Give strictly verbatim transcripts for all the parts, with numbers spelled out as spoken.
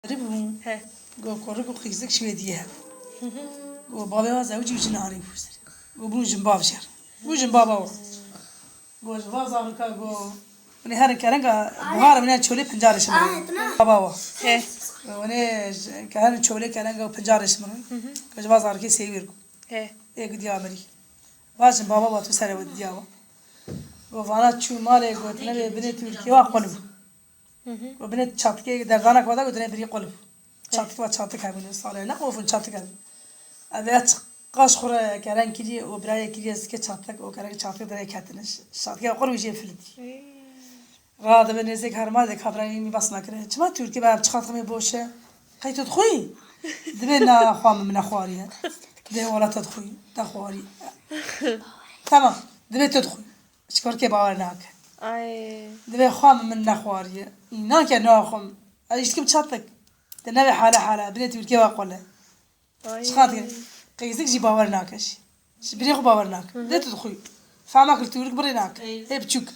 Rî bû. He. Go korik û qîzik şwêdiyê hebû. Go babê wa zewicî û jin anî bû ser. Go bûn jin bav jêr. Bû jin baba wa. Go ji va zarika go. Hûn ê herin kerenga buhara min çolê pinca reşim. Baba wa. He. Hûn ê ji- ke herin çolê kerenga û pinca reşim. Go ji va zarikê sêwîr go. He. Ê gidiya mirî. Va jin baba wa tu serê we didiya wa. Go vana çû malê gotine bê binê Tirkiyê wa qulib. Û binê çatikê derdana kewada gotine birî qulib. Çatik ve çatik hebûne salê. Ne qofin çatik hebûn. Ev ya çiqaş xure kereng kiriye û birayê kiriye zikê çatik û kereng çatik derê ketine. Çatikê qulib jê filitî. Ra dibe nêzêk herma de kabrayê min bas nakire. Çima Tirkî be çiqat ximê boşe? Qey tu dixwî? Dibe na xwa min min xwariye. Dibe wala tu dixwî. Te xwarî. Tamam. Dibe tu dixwî. Çikorkê bawer nake. Ay. Dibe xwa min min nexwariye. Nake naxwim. Ez îştikim çatik. Te nebe hala hala. Binê Tirkiyê wa qole. Ay. Çiqat dikin. Qeyzik jî bawer nake jî. Ji birê xwe bawer nake. De tu dixwî. Fehma kir Tirk birê nake. Hê biçûk.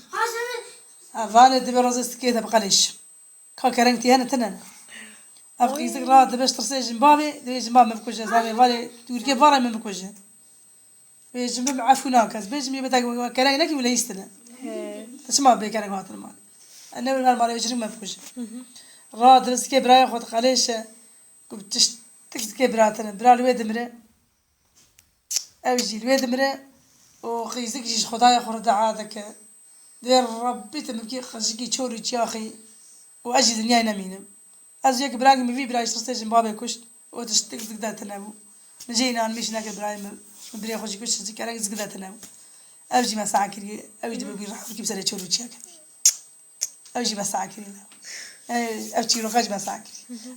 Ha, vanê dibe rozê stikê de biqelêş. Ka kereng tî hene tine ne. Ev qîzik ra dibe ji tirsê jin bavê, divê jin bav min bikuje. Zavê valê Tirkiyê vara min bikuje. Wê ji min efû nake. Ez bêjim yê bêdeng we kereng nekî wile îstine. He. Te çima bê kereng hatine malê? E, ne wile malê wê jirin me bikuje. Ra dibe zikê birayê xwe diqelêşe. Ku tiştik zikê bira tine. Bira li wê dimire. Ew jî li wê dimire. Û qîzik jî ji Xwedayê xwe re dua dike. Dê Rabbî te min bikî qijikî çor û çiyaxî. Û ez jî dinyayê nemînim. Ez yek birayekî min vî birayê ji tirsê jin babê kuşt û tiştik zik de tine bû. Min jê înanmîş neke birayê min, min birê xwe jî kuşt, ji kerek zik de tine bû. Ev jî me sax kiriye, ew jî dibe bî rehmekî bi serê çor û çiya ketî. Ew jî me sax kiriye. Ev, ev çîroka jî me sax kiriye.